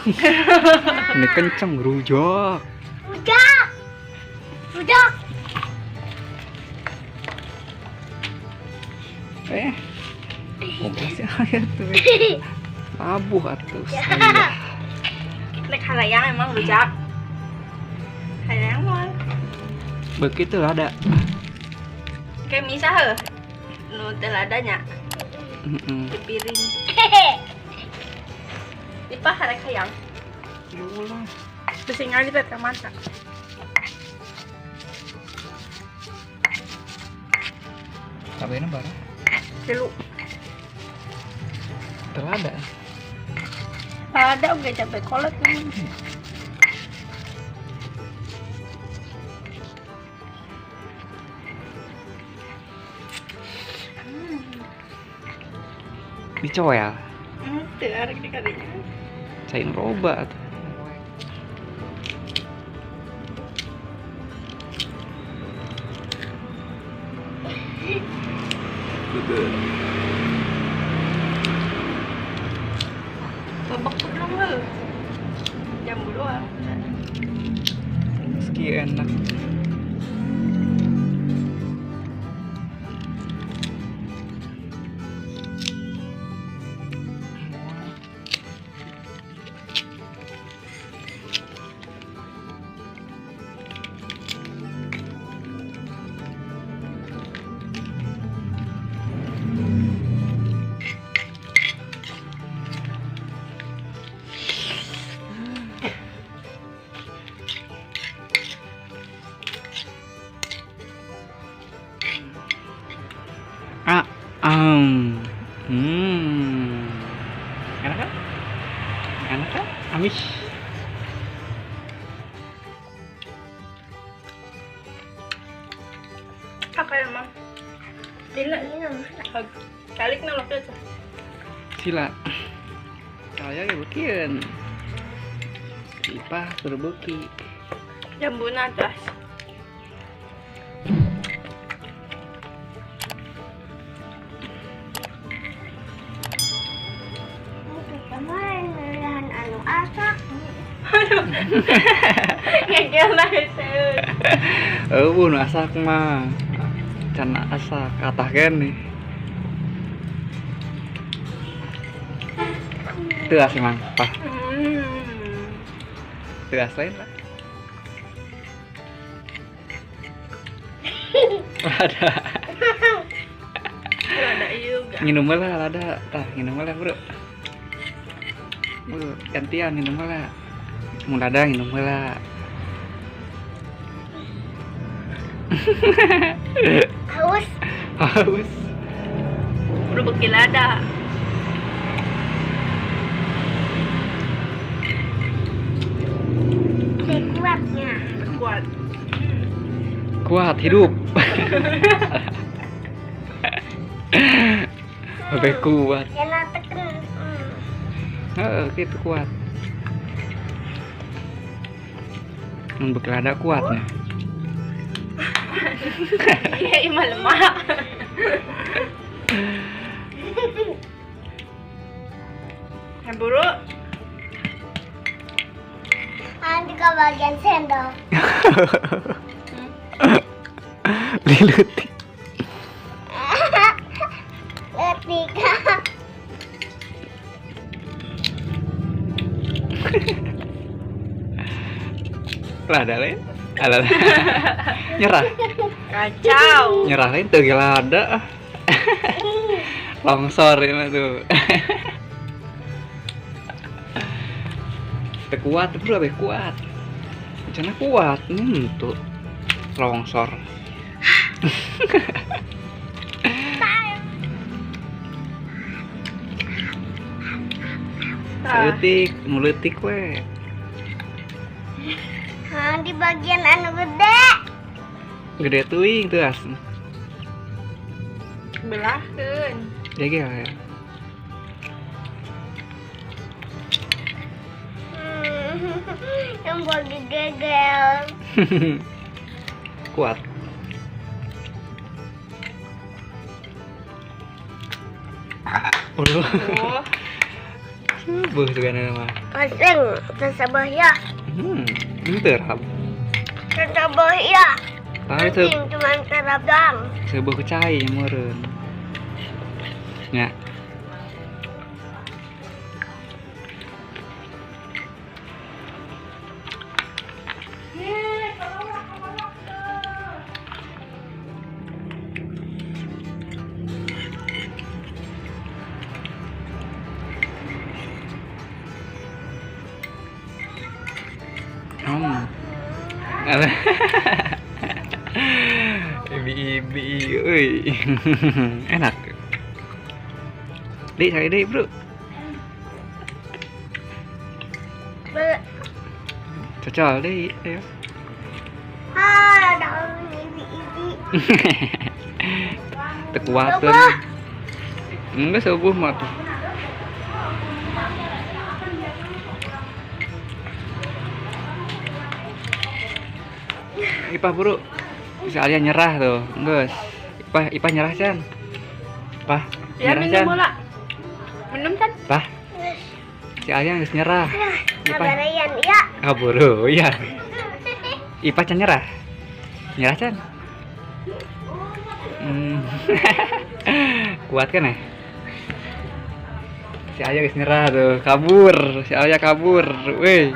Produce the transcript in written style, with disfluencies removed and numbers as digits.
Ini kenceng rujak. Rujak. Rujak. Kompres ya tuh. Labuh atuh. Saya. Nek halayang emang rujak. Halayang mah. Begitu lada. Kayak misah heuh. Nu teu ladanya. Di piring. Di harek hayang. Ulah. Bisi ngalit ka mata. Cabena bara? Tilu. Teu lada. Lada oge cabe kolot nih. Dicoel. Teu arek di kadinya. Cain loba atuh. Babak belum heuh. Jambu doang. Meski enak. Enak kan? Enak kan? Amis. Apa emang? Bila kalik nolak aja. Sila. Saya ya bekian. Ipah berbeki. Jambu nadas. Ngegel lah itu. Oh, nu asak mah. Can asak atah keneh. Teu asih mang, pah. Teu as lain lah. Lada. Lada juga. Nginum lah lada, tah nginum lah, Bro. Bro, gantian nginum lah. Mun lada nginum heula. Haus. Haus. Udah beki lada. Kuatnya. Kuat. Kuat hidup. Lebih kuat. Jangan teken. Heeh, gitu kuat. Mun beki lada kuatnya. Iya, imah lemah. Yang buruk. Nanti ke bagian sendok. Liluti. Ketika. Lada lain? Lada. Nyerah. Kacau. Nyerah lain tuh lada. Longsor ini tuh. Kuat, bro, lebih kuat. Rencana kuat, tuh longsor. Seutik, muletik we. Di bagian anu gede. Gede tuing tuh as. Belahkeun. Jegel ya. Yang bagi gegel. Kuat. Oh. Beuh sugana mah. Paseng tersebut ya. Ini terap. Tersebut ya. Tahu tuh. Cuma terap doang. Sebuah kecai meureun. Nya. Ibi-ibi, euy. Enak. Dik, cari dik, bro. Cocol dik, ayo. Ah, daun ibi-ibi. Tekuatan. Enggak subuh mah tuh. Ipah bro, si Alia nyerah tuh, guys. Ipah nyerah Chan. Pah, ya, nyerah minum Chan. bola. Minum Chan. Pah. Si Alia geus nyerah. Ipah. Ya. Kaburu, ya. Ipah Chan nyerah. Nyerah Chan. Kuat kan ya? Si Alia geus nyerah tuh, kabur. Si Alia kabur. Weh.